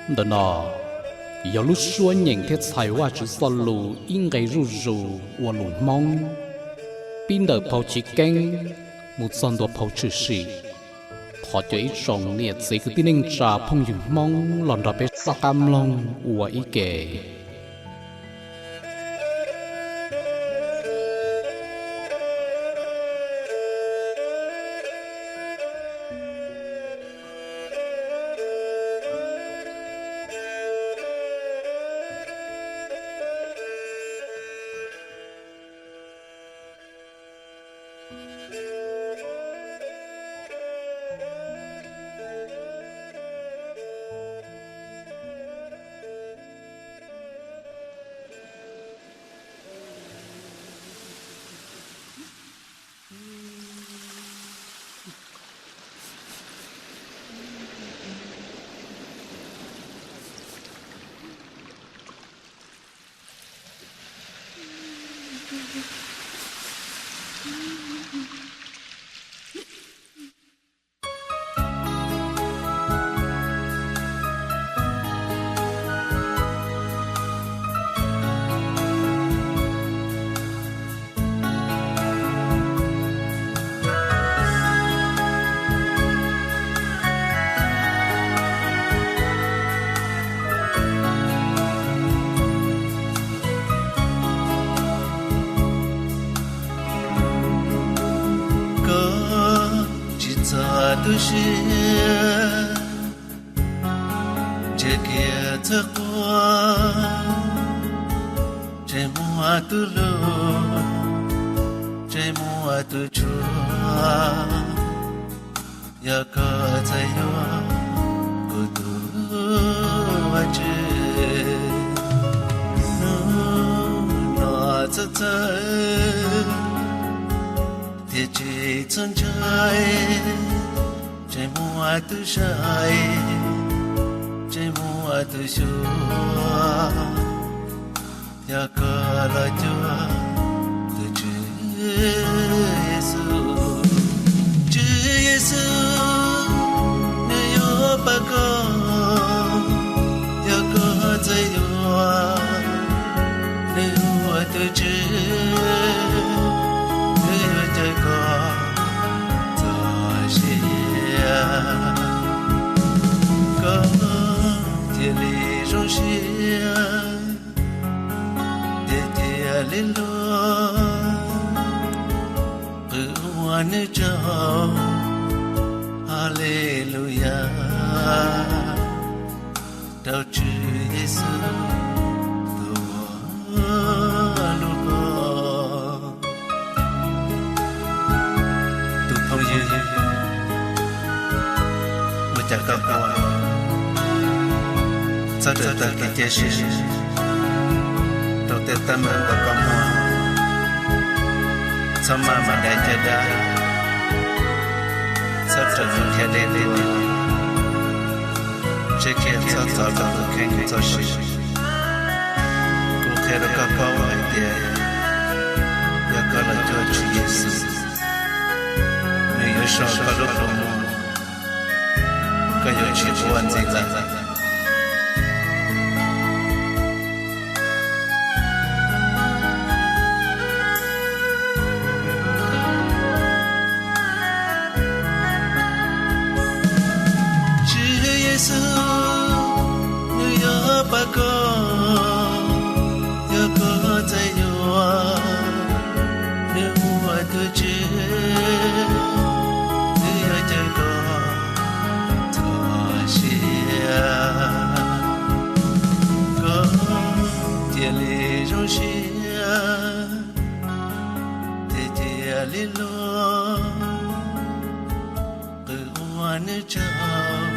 Ntawm no yog lub suab nyeem thiab txhais Vajtswv txoj lus ib nqe zuj zus ua lus Hmoob, pib ntawm phau Chiv Keeb mus txog ntua phau Tshwm Sim. Thov cov ib tsoom niam txiv kwv tij neej tsa phooj ywg Hmoob los nrog peb soj qab mloog ua ib ke. Koj tsis txog tu siab, ntsiag kiag txhua qhua, tseem muaj tus hlub, tseem muaj tus tshua. Yog koj txawj yuav kuv tus Vajtswv, hnub no txhawj txhawj thiab tsis txhob ntshai, tseem muaj tus saib, tseem muaj tus xyuas. Yog koj los cuag tus Tswv Yexus, Tswv Yexus, nws yuav pab koj. Yog koj txawj yuav, nws ua tus Tswv, nws yuav cawm koj txoj sia, koj thiaj li zoo siab, thiaj cia li luag qw ua nws tsaug. Haleluyas, rau Tswv Yexus tus lub koj. Tus phooj ywg, ua cas koj quaj? Txhob raws tag kev cia siab rau tej teeb meem uas koj muaj. Txhob maj mam dai caj dab, txhob raws tus nrhiav dej tuaj, seb kiag txhob txov rau tus kheej txoj sia. Kuv qhia rau koj paub hais tias yog koj los cuag Tswv Yexus, nws yuav sau koj lub qhov muag, koj yuav tsis quaj ntxiv lawm. Tswv Yexus, nws yuav pab koj, yog koj txawj yuav, nws ua tus Tswv, nws yuav cawm koj txoj sia, koj thiaj li zoo siab, thiaj cia li luag qw ua nws tsaug.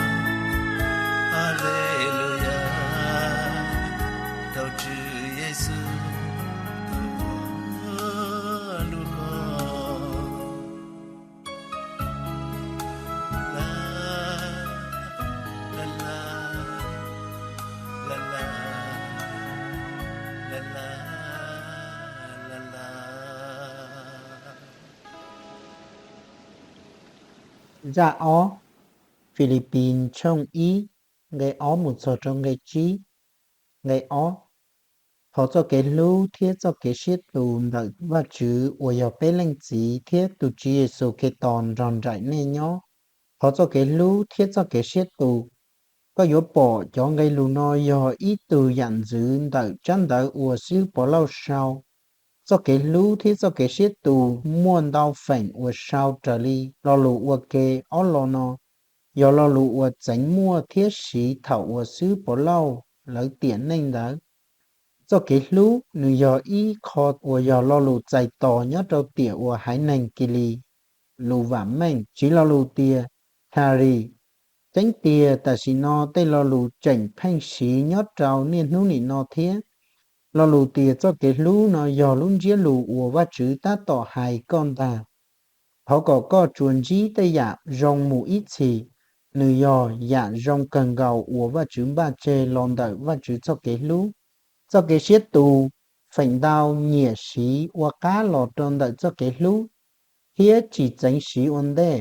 Haleluyas, rau Tswv Yexus tus lub koj. Zaj ob, Filipis tshooj ib, nqe ob mus txog rau nqe tsib. Nqe ob, thov txoj kev hlub thiab txoj kev siab tus ntawm Vajtswv uas yog peb Leej Txiv thiab tus Tswv Yexus Khetos nrog nraim nej nyob. Thov txoj kev hlub thiab txoj kev siab tus. Koj yuav pom cov nqe lus no yog ib tug yam ntxwv ntawm tsab ntawv uas xib Pov Lauj sau. Txoj kev hlub thiab txoj kev siab tus muaj ntau feem uas sau raws li lo lus ua ke ob lo no, yog lo lus uas txeev muaj thiab siv thaum uas xib Pov Lauj lawv tiam neej ntawd. Txoj kev hlub nws yog ib qho uas yog lo lus txais tos nyob rau tiam uas haiv neeg Kilis lus vam meej siv lo lus tias charis. Tseeb tiag tam sim no tej lo lus tseem pheej siv nyob rau niaj hnub nim no thiab. Lo lus tias txoj kev hlub no yog lub ntsiab lus uas Vajtswv tab tom hais koj ntag. Thov kom koj tsuas ntsib tej yam zoo mus ib txhis, nws yog yam zoo kawg nkaus uas Vajtswv npaj tseg los ntawm Vajtswv txoj kev hlub. Txoj kev siab tus feem ntau nyiam siv ua qab los rau ntawm txoj kev hlub, thiab tsis txeev siv ua ntej.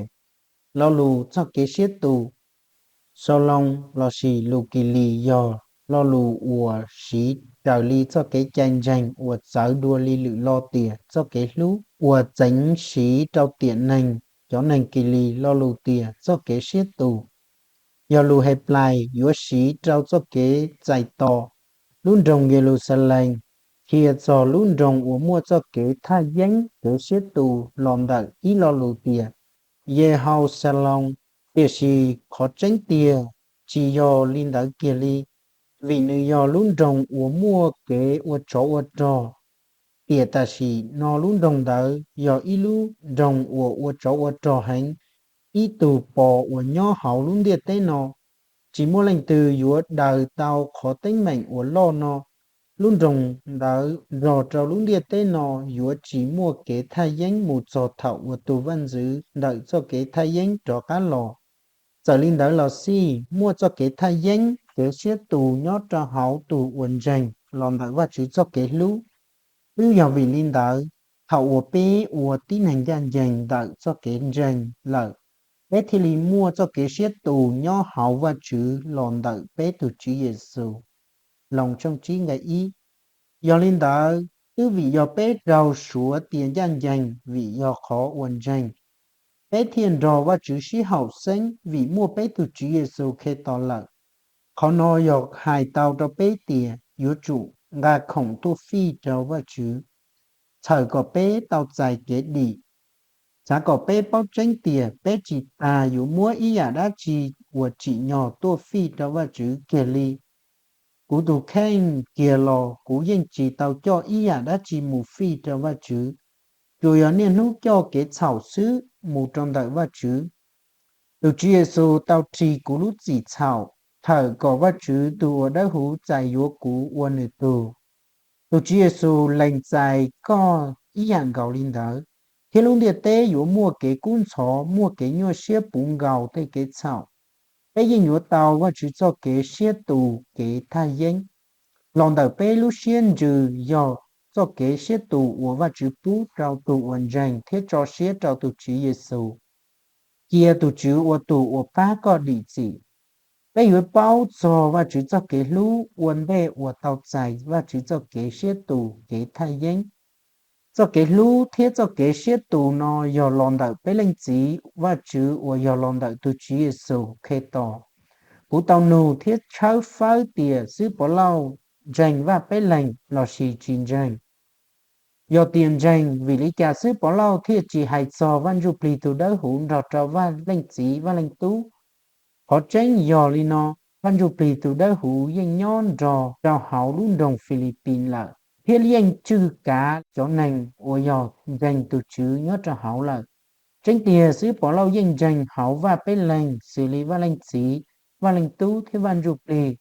Lo lus txoj kev siab tus, shalom lossis lus Kilis yog lo lus uas siv raws li txoj kev cai ntseeg uas txawv dua li lwm lo tias txoj kev hlub uas txeev siv rau tiam neeg. Cov neeg Kilis lo lus tias txoj kev siab tus yog lus Henplais yuav siv rau txoj kev txais tos lub nroog Yeluxalees, qhia txog lub nroog uas muaj txoj kev thaj yeeb kev siab tus los ntawm ib lo lus tias Yehausaloos. Tiam sis qhov tseeb tiag tsis yog li ntawd kiag li, vim nws yog lub nroog uas muaj kev ua tsov ua rog. Tiam tam sim no lub nroog ntawd yog ib lub nroog uas ua tsov ua rog heev. Ib tug pos uas nyob hauv lub ntiaj teb no, tsis muaj leej twg yuav daws tau qhov teeb meem uas loj no. Lub nroog ntawd nrog rau lub ntiaj teb no yuav tsis muaj kev thaj yeeb mus txog thaum uas tus vaj ntxwv ntawm txoj kev thaj yeeb rov qab los. Txawm li ntawd los xij, muaj txoj kev thaj yeeb kev siab tus nyob rau hauv tus uas ntseeg los ntawm Vajtswv txoj kev hlub. Twb yog vim li ntawd, thaum uas peb ua tib neeg ncaj ncees ntawm txoj kev ntseeg lawm, peb thiaj li muaj txoj kev siab tus nyob hauv Vajtswv los ntawm peb tus Tswv Yexus. Loos tshooj tsib nqe ib. Yog li ntawd, twb vim yog peb raug suav tias ncaj ncees vim yog qhov uas ntseeg, peb thiaj nrog Vajtswv sib haum xeeb vim muaj peb tus Tswv Yexus Khetos lawm. Qhov no yog hais tau rau peb tias yuav tsum nqa khoom tuaj fij rau Vajtswv, txhawm kom peb tau txais kev dim. Xav kom peb paub tseeb tias peb tsis tas yuav muab ib yam dab tsi uas tsim nyog tuaj fij rau Vajtswv kiag li. Kuv tus kheej kiag los kuv yeej tsis tau coj ib yam dab tsi mus fij rau Vajtswv, tsuas yog niaj hnub coj kev txhaum xwb mus rau ntawm Vajtswv. Tus Tswv Yexus tau ris kuv lub txim txhaum, thawm kom Vajtswv tus uas dawb huv txais yuav kuv ua nws tug. Tus Tswv Yexus lees txais koj ib yam nkaus li ntawd, thiab lub ntiaj teb yuav muaj kev kub ntxhov, muaj kev nyuaj siab puv nkaus tej kev txhaum. Peb yeej yuav tau Vajtswv txoj kev siab tus kev thaj yeeb los ntawm peb lub siab ntsws, yog txoj kev siab tus uas Vajtswv pub rau tus uas ntseeg thiab tso siab rau tus Tswv Yexus. Cia tus Tswv ua tus uas pab koj dim txim. Peb yuav paub txog Vajtswv txoj kev hlub ua ntej uas tau txais Vajtswv txoj kev siab tus kev thaj yeeb. Txoj kev hlub thiab txoj kev siab tus no yog los ntawm peb Leej Txiv Vajtswv uas yog los ntawm tus Tswv Yexus Khetos. Kuv tau nug thiab tshawb fawb tias xib Pov Lauj ntseeg Vaj Peb Leeg lossis tsis ntseeg. Yog tias ntseeg, vim li cas xib Pov Lauj thiaj tsis hais txog Vaj Ntsuj Plig tus dawb huv nrog rau Vaj Leej Txiv Vaj Leej Tub? Qhov tseeb yog li no, Vaj Ntsuj Plig tus dawb huv yeej nyob nrog rau hauv lub nroog Filipis lawm, thiab yeej tswj kav cov neeg uas yog ntseeg tus Tswv nyob rau hauv lawm. Tseeb tiag, xib Pov Lauj yeej ntseeg hauv Vaj Peb Leeg xws li Vaj Leej Txiv, Vaj Leej Tub thiab Vaj Ntsuj Plig.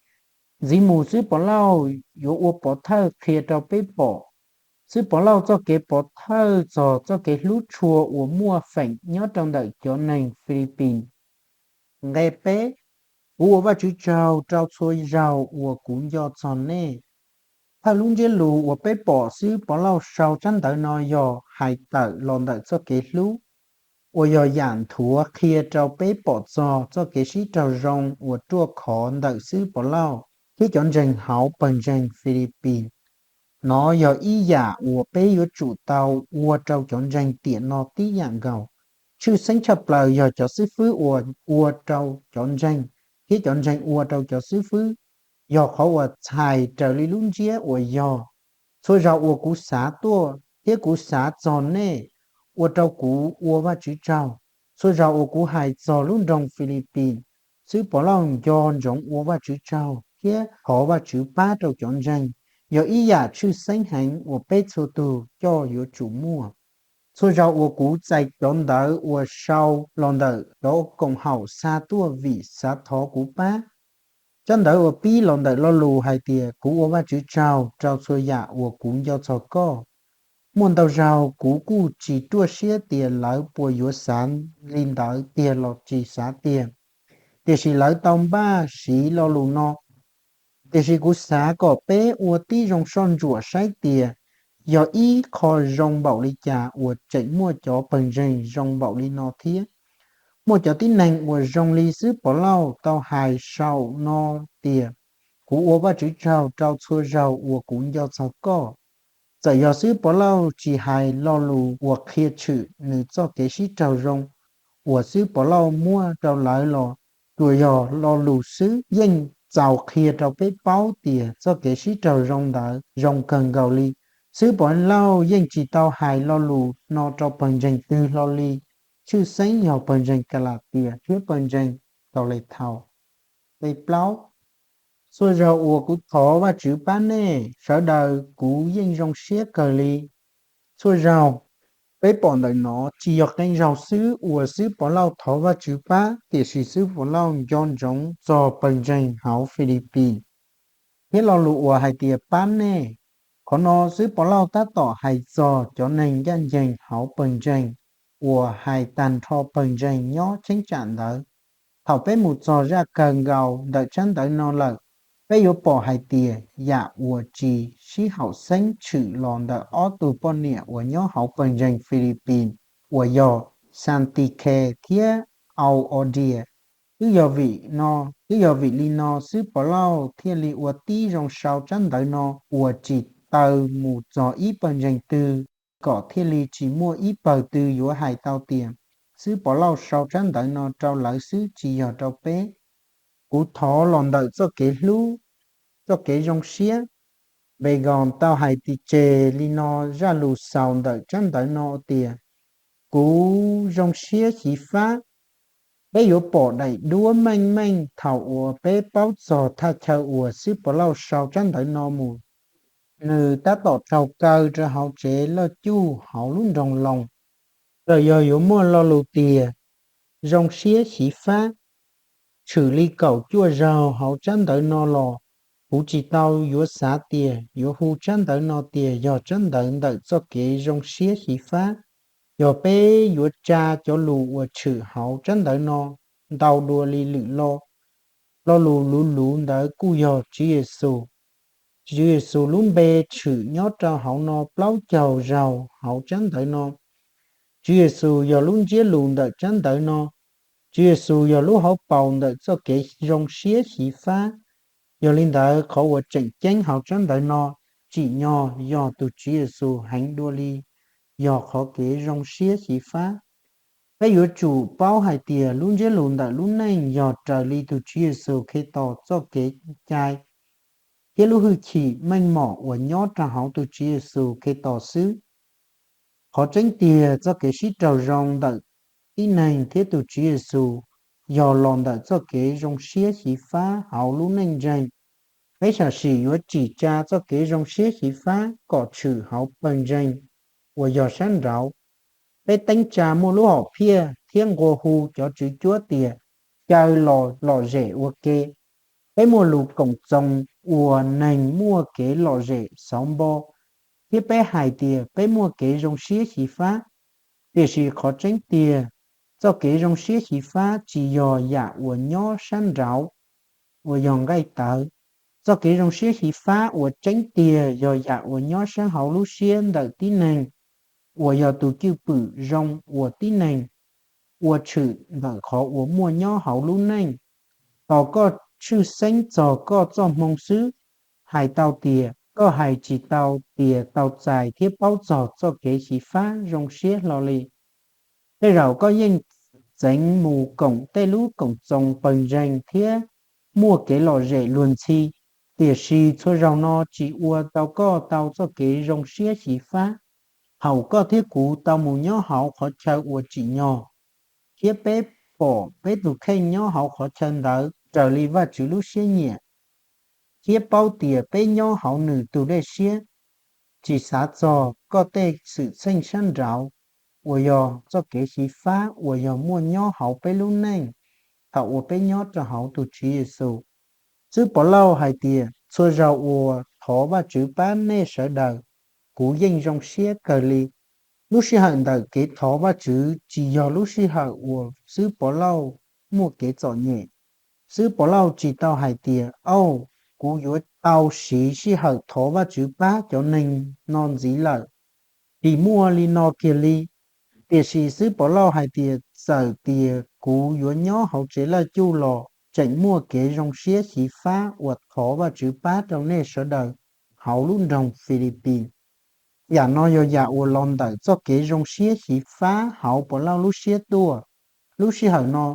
Ntxiv mus xib Pov Lauj yuav ua pov thawj qhia rau peb pom xib Pov Lauj txoj kev pov thawj txog txoj kev hlub tshua uas muaj feem nyob rau ntawm cov neeg Filipis. Nqe peb. Kuv ua Vajtswv tsaug rau txhua zaug uas kuv nco txog nej. Thawj lub ntsiab lus uas peb pom xib Pov Lauj sau tsab ntawv no yog hais tawm los ntawm txoj kev hlub. uas yog yam nthuav qhia rau peb pom txog txoj kev sib raug zoo uas ruaj khov ntawm xwb Povlauj thiab cov ntseeg hauv pawg ntseeg Filipis. Nov yog ib yam uas peb yuav tsum tau ua rau cov ntseeg tiam no tib yam nkaus. Tshwj xeeb tshaj plaws yog cov xib fwb uas ua rau cov ntseeg thiab cov ntseeg ua rau cov xib fwb, yog qhov uas txhais raws li lub ntsiab uas yog. Txhua zaus uas kuv xav tuaj thiab kuv xav txog nej, ua rau kuv ua Vajtswv tsaug. Txhua zaus uas kuv hais txog lub nroog Filipis, xwb Povlauj nco ntsoov ua Vajtswv tsaug thiab thov Vajtswv pab rau cov ntseeg, yog ib yam tshwj xeeb heev uas peb txhua tus coj yuav tsum muaj. Txhua zaus uas kuv txais cov ntawv uas sau los ntawm cov koom haum xa tuaj vim xav thov kuv pab. Tsab ntawv uas pib los ntawm lo lus hais tias kuv ua Vajtswv tsaug rau txhua yam uas kuv nco txog koj. Muaj ntau zaus kuv kuj tsis ruaj siab tias lawv puas yuav xav li ntawd tiag los tsis xav tiag, tiam sis lawv tau npaj siv lo lus no. Tiam sis kuv xav kom peb ua tib zoo soj ntsuam saib tias yog ib qho zoo npaum li cas uas tseem muaj cov pawg ntseeg zoo npaum li no thiab. Muaj cov tib neeg uas zoo li xwb Povlauj tau hais saum no tias kuv ua Vajtswv tsaug rau txhua zaus uas kuv nco txog koj. Txawm yog xwb Povlauj tsis hais lo lus uas qhia tshwm nws txoj kev sib raug zoo uas xwb Povlauj muab rau lawv los, tsuas yog lo lus xwb yeej txaus qhia rau peb paub tias txoj kev sib raug zoo ntawd zoo kawg nkaus li. Xwb Povlauj yeej tsis tau hais lo lus no rau pawg ntseeg twg hlo li, tshwj xeeb yog pawg ntseeg Kalatias thiab pawg ntseeg Taulethau. Nqe plaub. Txhua zaus uas kuv thov Vajtswv pab nej sawv daws kuv yeej zoo siab kawg li. Txhua zaus peb pom ntawm no tsis yog qee zaug xwb uas xwb Povlauj thov Vajtswv pab, tiam sis xwb Povlauj nco ntsoov txog pawg ntseeg hauv Filipis thiab lo lus uas hais tias pab nej. Qhov no xwb Povlauj tab tom hais txog cov neeg ncaj ncees hauv pawg ntseeg uas hais tag nrho pawg ntseeg nyob cheeb tsam ntawd. Thaum peb mus txog zaj kawg nkaus ntawm tsab ntawv no lawm, peb yuav pom hais tias yam uas tsis sib haum xeeb tshwm los ntawm ob tug poj niam uas nyob hauv pawg ntseeg Filipis uas yog Xantikhe thiab Au-o-dias. Twb yog vim no, twb yog vim li no xwb Povlauj thiaj li ua tib zoo sau tsab ntawv no uas tsis taw mus txog ib pawg ntseeg twg, kom thiaj li tsis muaj ib pawg twg yuav hais tau tias xwb Povlauj sau tsab ntawv no rau lawv xwb tsis yog rau peb. Kuv thov los ntawm txoj kev hlub, txoj kev zoo siab. Npegoos tau hais tias tseg li no zaj lus xaus ntawm tsab ntawv no tias kuv zoo siab xyiv fab. Peb yuav pom daim duab meej meej thaum uas peb paub txog thaj chaw uas xwb Povlauj sau tsab ntawv no mus. Nws tab tom raug kaw rau hauv tsev loj cuj hauv lub nroog Loos. Txawm yog yuav muaj lo lus tias zoo siab xyiv fab tshwm li kaum cuaj zaug hauv tsab ntawv no los, kuv tsis tau yuav xav tias yuav hu tsab ntawv no tias yog tsab ntawv ntawm txoj kev zoo siab xyiv fab. Yog peb yuav tsa cov lus uas tshwm hauv tsab ntawv no ntau dua li lwm lo, lo lus luv luv ntawd kuj yog Tswv Yexus. Tswv Yexus lub npe tshwm nyob rau hauv no plaub caug zaug hauv tsab ntawv no. Tswv Yexus yog lub ntsiab lus ntawm tsab ntawv no. Tswv Yexus yog lub hauv paus ntawm txoj kev zoo siab xyiv fab. Yog li ntawd qhov uas tseem ceeb hauv tsab ntawv no tsim nyog yog tus Tswv Yexus heev dua li yog qhov kev zoo siab xyiv fab. Peb yuav tsum paub hais tias lub ntsiab lus ntawm lub neej yog raws li tus Tswv Yexus Khetos txoj kev cai thiab lub hwj chim meej mom uas nyob rau hauv tus Tswv Yexus Khetos xwb. Qhov tseeb tiag, txoj kev sib raug zoo ntawm tib neeg thiab tus Tswv Yexus yog los ntawm txoj kev zoo siab xyiv fab hauv lub neej ntseeg. Peb sam sim yuav tsim tsa txoj kev zoo siab xyiv fab kom tshwm hauv pawg ntseeg uas yog sab nraud. Peb teeb tsa muaj lub hom phiaj thiab nqua hu cov tswv cuab tias caw los lom zem ua ke. Peb muaj lus koom txoos uas neeg muaj kev lom zem xauv npo, thiab peb hais tias peb muaj kev zoo siab xyiv fab. Tiam sis qhov tseeb tiag, txoj kev zoo siab xyiv fab tsis yog yam uas nyob sab nraud uas yog nqaij tawv. Txoj kev zoo siab xyiv fab uas tseeb tiag yog yam uas nyob sab hauv lub siab ntawm tib neeg uas yog tus cwj pwm zoo uas tib neeg ua tshwm ntawm qhov uas muaj nyob hauv lub neej. Tos koj tshwj xeeb txog koj txoj hmoo xwb, hais tau tias koj hais tsis tau tias tau txais thiab paub txog txoj kev xyiv fab zoo siab hlo li. Tej zaum koj yeej txeev mus koom tej lub koom txoos pawg ntseeg thiab muaj kev lom zem luag ntxhi, tiam sis txhua zaug no tsis ua rau koj tau txoj kev zoo siab xyiv fab. Thaum koj thiab kuv tau mus nyob hauv qhov chaw uas tsim nyog, thiab peb pom peb tus kheej nyob hauv qhov chaw ntawd raws li Vajtswv lub siab nyiam, thiab paub tias peb nyob hauv Nws tus dej siab, tsis xav txog koj tej xwm txheej sab nraud, uas yog txoj kev xyiv fab uas yog muaj nyob hauv peb lub neej thaum uas peb nyob rau hauv tus Tswv Yexus. Xwb Pov Lauj hais tias, txhua zaus uas thov Vajtswv pab nej sawv daws, kuv yeej zoo siab kawg li. Lub sij hawm ntawm kev thov Vajtswv tsis yog lub sij hawm uas xwb Pov Lauj muaj kev txom nyem. Xwb Pov Lauj tsis tau hais tias, Auj, kuv yuav tau siv sij hawm thov Vajtswv pab cov neeg no ntxiv lawm. Tsis muaj li no kiag li. Tiam sis xwb Pov Lauj hais tias, txawm tias kuv yuav nyob hauv tsev laj cuj los tseem muaj kev zoo siab xyiv fab uas thov Vajtswv pab rau nej sawv daws hauv lub nroog Filipis. Yam no yog yam uas los ntawm txoj kev zoo siab xyiv fab hauv Pov Lauj lub siab tuaj. Lub sij hawm no,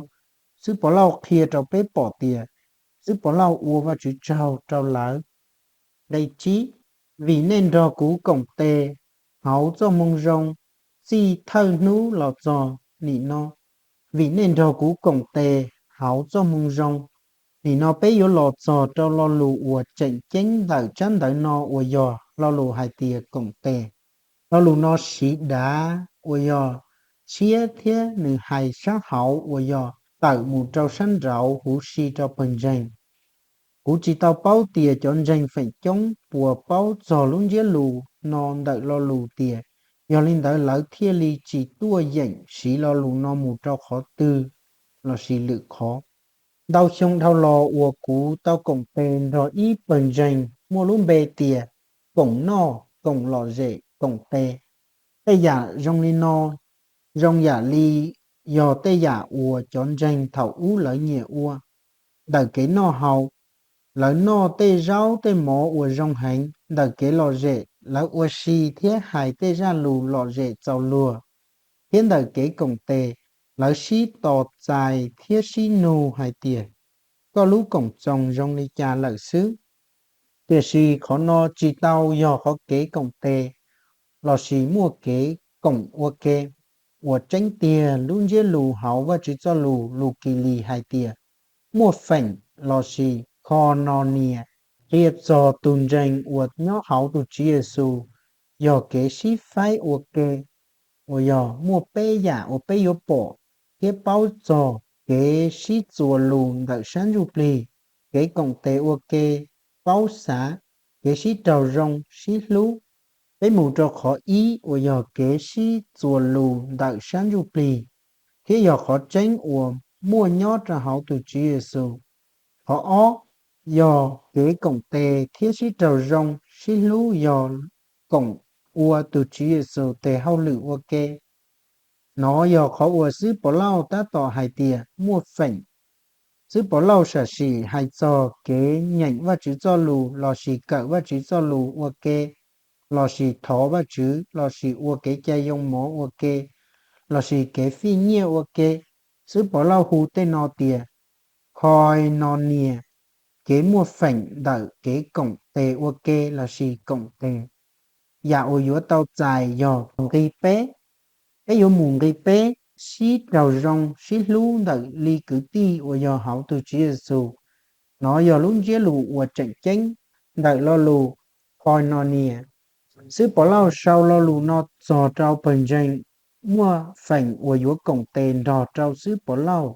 xwb Pov Lauj qhia rau peb pom tias xwb Pov Lauj ua Vajtswv tsaug rau lawv. Nqe tsib, vim nej nrog kuv koom tes hauv txoj moo zoo txij thawj hnub los txog nim no. Vim nej nrog kuv koom tes hauv txoj moo zoo, nim no peb yuav los txog rau lo lus uas tseem ceeb ntawm tsab ntawv no uas yog lo lus hais tias koom tes. Lo lus no siv dav uas yog tshiab thiab nws hais sab hauv uas yog tawm mus rau sab nraud huv si rau pawg ntseeg. Kuv tsis tau paub tias cov ntseeg feem coob puas paub txog lub ntsiab lus no ntawm lo lus tias, yog li ntawd lawv thiaj li tsis tuaj yeem siv lo lus no mus rau qhov twg lossis lwm qhov. Ntau xyoo dhau los uas kuv tau koom tes nrog ib pawg ntseeg muaj lub npe tias koom noj, koom lom zem, koom tes. Tej yam zoo li no zoo yam li yog tej yam uas cov ntseeg thaum ub lawv nyiam ua. Ntawm kev noj haus, lawv noj tej zaub tej mov uas zoo heev. Ntawm kev lom zem, lawv ua si thiab hais tej zaj lus lom zem txaus luag. Thiab ntawm kev koom tes, lawv sib tos txais thiab sib nug hais tias, koj lub koom txoos zoo li cas lawm xwb. Tiam sis qhov no tsis tau yog qhov kev koom tes lossis muaj kev koom ua ke. Uas tseeb tiag, lub ntsiab lus hauv Vajtswv Txojlus Lus Kilis hais tias muaj feem lossis koinonia qhia txog tus ntseeg uas nyob hauv tus Tswv Yexus, yog kev sib faib ua ke, uas yog muaj peb yam uas peb yuav pom thiab paub txog: kev sib txuas lus ntawm sab ntsuj plig, kev koom tes ua ke, paub xav, kev sib raug zoo, sib hlub. Peb mus rau qhov ib uas yog kev sib txuas lus ntawm sab ntsuj plig, thiab yog qhov tseeb uas muaj nyob rau hauv tus Tswv Yexus. Qhov ob yog kev koom tes thiab sib raug zoo, sib hlub yog koom ua tus Tswv Yexus tes hauj lwm ua ke. Nov yog qhov uas xwb Pov Lauj tab tom hais tias muaj feem. Xwb Pov Lauj sam sim hais txog kev nyeem Vajtswv Txojlus lossis kawm Vajtswv Txojlus ua ke, lossis thov Vajtswv lossis ua kev cai yoo mov ua ke, lossis kev fij nyiaj ua ke. Xwb Pov Lauj hu tej no tias koinonia, kev muaj feem ntawm kev koom tes ua ke lossis koom tes. Yam uas yuav tau txais yog nqi peb. Peb yuav mus nqi peb, sib raug zoo sib hlub ntawm li kwv tij uas yog hauv tus Tswv Yexus. Nov yog lub ntsiab lus uas tseem ceeb ntawm lo lus koinonia. Xwb Pov Lauj sau lo lus no txog rau pawg ntseeg muaj feem uas yuav koom tes nrog rau xwb Pov Lauj.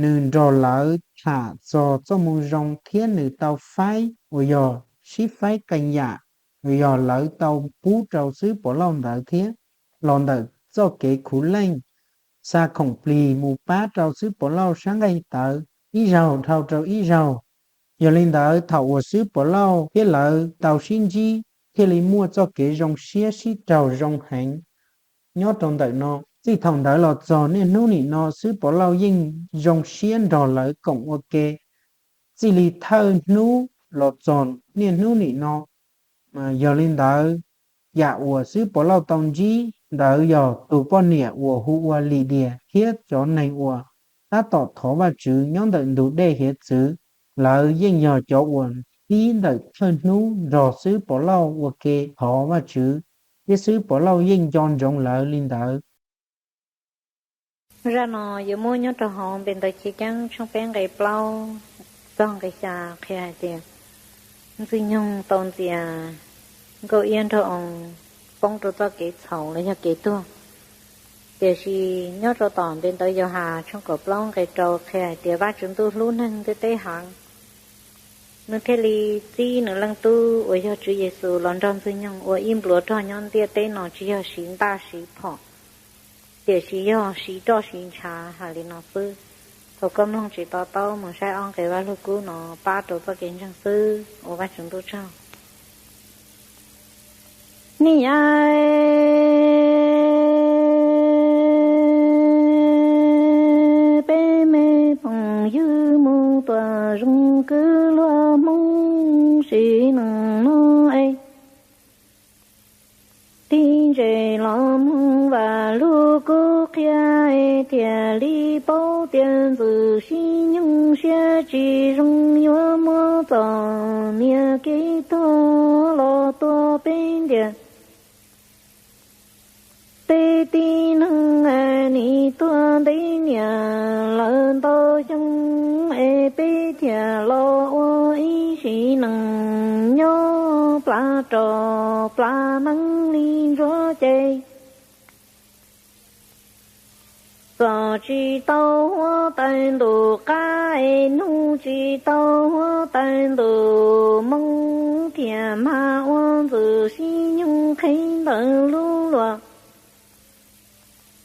Nws nrog lawv tham txog txoj moo zoo thiab nws tau faib uas yog sib faib qee yam uas yog lawv tau pub rau xwb Pov Lauj ntawd thiab. Los ntawm txoj kev khuv leej, xa khoom plig mus pab rau xwb Pov Lauj sab nqaij tawv ib zaug dhau rau ib zaug. Yog li ntawd, thaum uas xwb Pov Lauj thiab lawv tau sib ntsib, thiaj li muaj txoj kev zoo siab sib raug zoo heev nyob rau ntawm no. Txij thaum ntawd los txog niaj hnub nim no xwb Pov Lauj yeej zoo siab nrog lawv koom ua ke. Txij li thawj hnub los txog niaj hnub nim no, yog li ntawd, yam uas xwb Pov Lauj tau ntsib ntawd yog tus poj niam uas hu ua Lis Dias thiab cov neeg uas tab tom thov Vajtswv nyob ntawm ntug dej hiav txwv, lawv yeej yog cov uas pib ntawm thawj hnub nrog xwb Pov Lauj ua ke thov Vajtswv, thiab xwb Pov Lauj yeej nco ntsoov lawv li ntawd. Zaj no yuav muab nyob rau hauv npe ntawv Chiv Keeb tshooj peb nqe plaub txog nqe xya qhia hais tias Ntxwg Nyoog tau ntxias Nkauj Iab Nraug Oo poob rau txoj kev txhaum los yog kev tuag. Tiam sis nyob rau tom npe ntawv Yauhas tshooj kaum plaub nqe rau qhia hais tias Vajtswv ntuj hlub neeg ntiaj teb heev, nws thiaj li txib nws leej tub uas yog Tswv Yexus los nrog Ntxwg Nyoog ua ib npluav rog nyob ntiaj teb no tsis yog siv ntaj siv phom, tiam sis yog siv roj siv ntshav hais li no xwb. Thaum koj mloog tsis to taub mus saib ob nqe Vaj Lug Kub no pab rau txoj kev ntseeg xwb, ua Vajtswv ntuj tsaug. Niam, peb me phooj ywg mus tuam zoo kwv luag Hmoob sim neej no es, tib ntses los mloog Vaj Lug Kub qhia es thiaj li paub tias Ntxwg Sib Nyoog siab tsis zoo yuav muab txom nyem kev tuag los tua peb ntiam tej tib neeg. Nim tuag ntev niam lawm ntau xyoo es peb thiaj los ua ib sim neej nyob plas roj plas neeb li ntsuav ces txom tsis tau huab tais ntuj qab es nug tsis tau huab tais ntuj moo thiaj mag ua Ntxwg Sib Nyoog qheb ntawm lub luam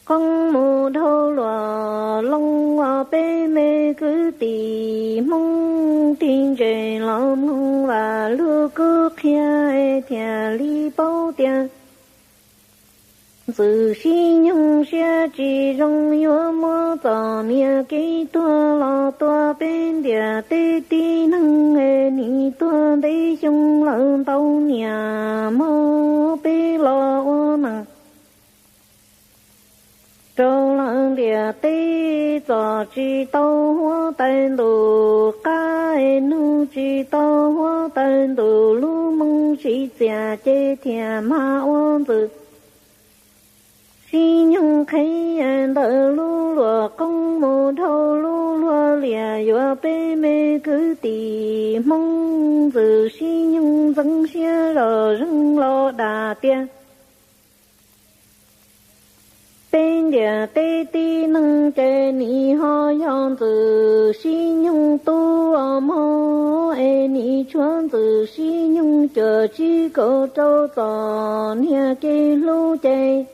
qoob mus dhau luam loog os peb me kwv tij Hmoob. Tib ntses los mloog Vaj Lug Kub qhia es thiaj li paub tias Ntxwg Sib Nyoog siab tsis zoo yuav muab txom nyem kev tuag los tua peb ntiam tej tib neeg. Nim tuag ntev xyoo lawm ntau niam mog peb los ua neej rau lawv ntiam teb txom tsis tau huab tais ntuj qab es nug tsis tau huab tais ntuj lub moo sib txias ces thiaj mag ua Ntxwg Sib Nyoog qheb ntawm lub luam qoob mus dhau lub luag liam yuav peb me kwv tij Hmoob. Ntxwg Sib Nyoog ntxeev siab zom zeeg los dag tias peb ntiam tej tib neeg ces nim ho yog Ntxwg Sib Nyoog tub os mog es nim tshuav Ntxwg Sib Nyoog cuam tsib kaum rau txom nyem kev hlub ces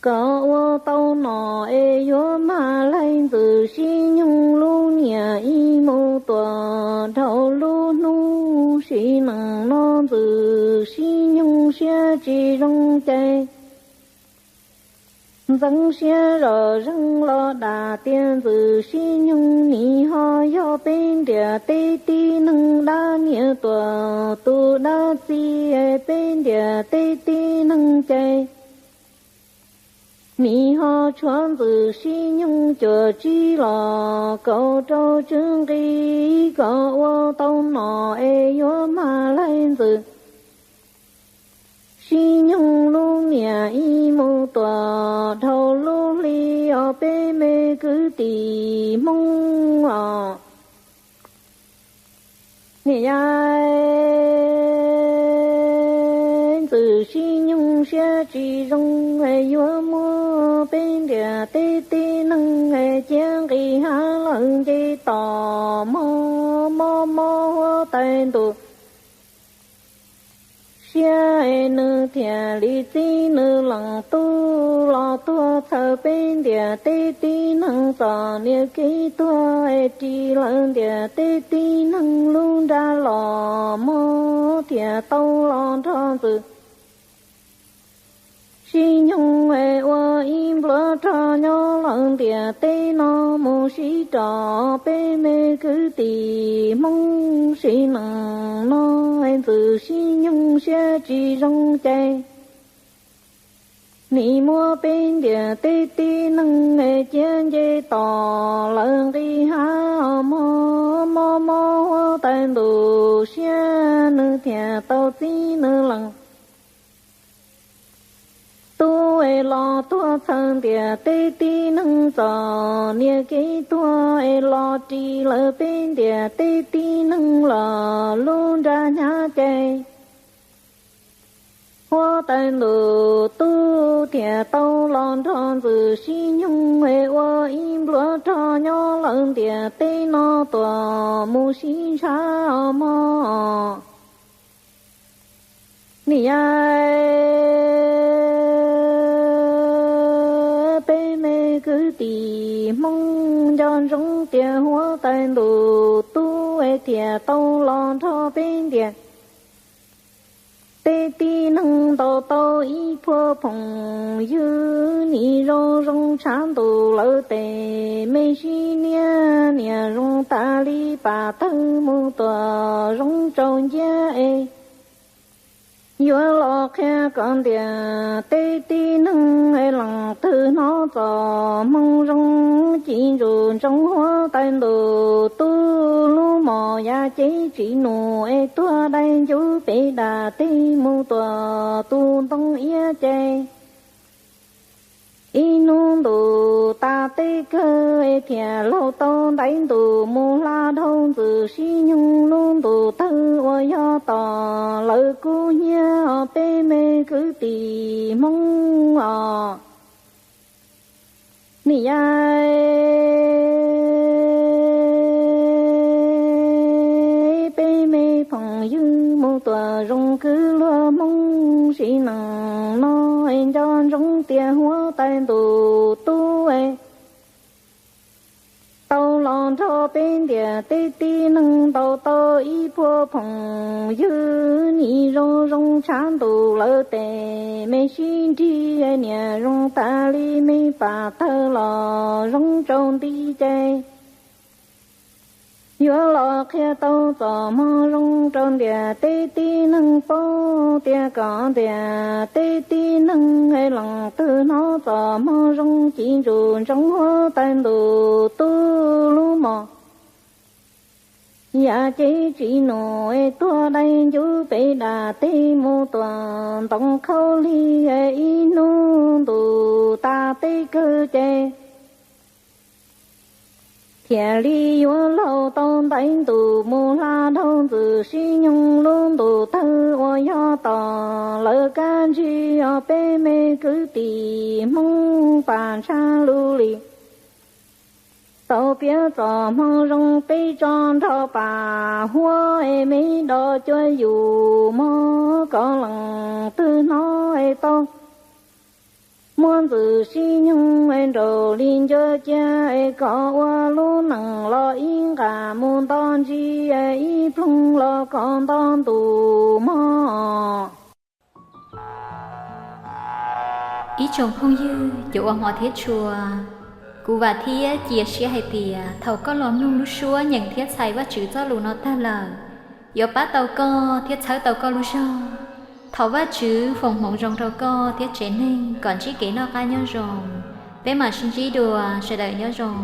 kom ua tau nom es yuav mag laig Ntxwg Sib Nyoog lub niam ib mus tuam dhau lub hnub sim neej no Ntxwg Sib Nyoog siab tsis zoo ces ntxeev siab zom zeeg los dag tias Ntxwg Sib Nyoog nim ho yog peb ntiam tej tib neeg dab niam tuam tus dab txiv es peb ntiam tej tib neeg ces nim ho tshuav Ntxwg Sib Nyoog cuam tsib los kaum rau tswv nqi kom ua tau nom es yuav mag laig Ntxwg Sib Nyoog lub niam ib mus tuam dhau lub hli os peb me kwv tij Hmoob os. Niam yau, Ntxwg Sib Nyoog siab tsis zoo, yuav muab peb ntiam tej tib neeg cia nqis hav lawm nce tos mog, mob mob huab tais ntuj siab es nws thiaj li txib nws leej tub los tuag txhawb peb ntiam tej tib neeg txom nyem kev tuag es ris lawv ntiam tej tib neeg lub nra los mog thiaj tau los nrog Ntxwg Sib nyoog es ua ib npluav rog nyob lawm ntiaj teb no mus sib rov peb me kwv tij Hmoob sim neej no es ntxwg sib nyoog siab tsis zoo ces nim muab peb ntiaj teb tib neeg es ciab nce tos lawv nqis hav mog, mob mob huab tais ntuj siab nws thiaj tau txib nws leej tub es los tuag txhawm ntiaj teb tib neeg txom nyem kev tuag es los ris lawv peb ntiaj teb tib neeg los lub nra hnyav ces huab tais ntuj tub thiaj tau los nrog ntxwg sib nyoog es ua ib npluav rog nyob lawm ntiaj teb no tuaj mus sib ntshav mog. Niam, peb me kwv tij Hmoob, nco ntsoov tias huab tais ntuj tub es thiaj tau los nrog peb ntiaj teb tib neeg ntaus tau ib phuag phooj ywg, nim zoo zoo tshav ntuj lawm tes me sib niab niam zoo tas li pam tawg mus tuaj zoo tsaus nciab es yuav los qhia kom ntiaj teb tib neeg es leej twg hnov txoj hmoo zoo ci ntsuj ntsoov huab tais ntuj tub lub mos yam cev tsis num es tuag dai ncuv pem dam teb mus tuaj tu ntoo iab ces ib hnub ntuj tas teb kawg es thiaj laug tau ntaiv ntuj mus hla dhau ntxwg sib nyoog lub ntuj tawg uas yog tom lawv kub hnyiab os peb me kwv tij Hmoob os. Niam, peb me phooj ywg mus tuaj zoo kwv luag Hmoob sim neej no es nco ntsoov tias huab tais ntuj tub es tau los nrog peb ntiaj teb tib neeg ntaus tau ib phuag phooj ywg, nim zoo zoo tshav ntuj lawm tes me sib nrig niam zoo tas li me pam tawg los zoo tsaus nti ces yuav los qhia tau txoj hmoo zoo rau ntiaj teb tib neeg paub tias kom ntiaj teb tib neeg es leej twg hnov txoj hmoo zoo ci ntsuj ntsoov huab tais ntuj tub lub mos yam cev tsis num es tuag dai ncuv pem dam teb mus tuaj ntoo qhau li ib hnub ntuj tas teb kawg ces thiaj li yuav laug tau ntaiv ntuj mus hla dhau ntxwg sib nyoog lub ntuj tawg uas yog tom lawv kab ntsig os peb me kwv tij Hmoob pam ntsha lus li. Tau piav txoj hmoo zoo peb tso nrho pam huab es me dos cuab yus mog kom leej twg hnov es tau muab ntxwg sib nyoog es nraug li ncua cia es kom ua lub neej los ib nqaj mus nto ntsis es ib ploog los kom nto ntuj mog. Ib tsoom phooj ywg cov uas hmov thiab tshua, kuv vam thiab cia siab hais tias thaum koj los mloog lub suab nyeem thiab txhais Vajtswv txoj lus no tag lawm, yuav pab tau koj thiab txhawb tau koj lub zog. Thov Vajtswv foom hmoov zoo rau koj thiab tsev neeg kom ntsib kev noj qab nyob zoo. Peb mam sib ntsib dua, sawv daws nyob zoo.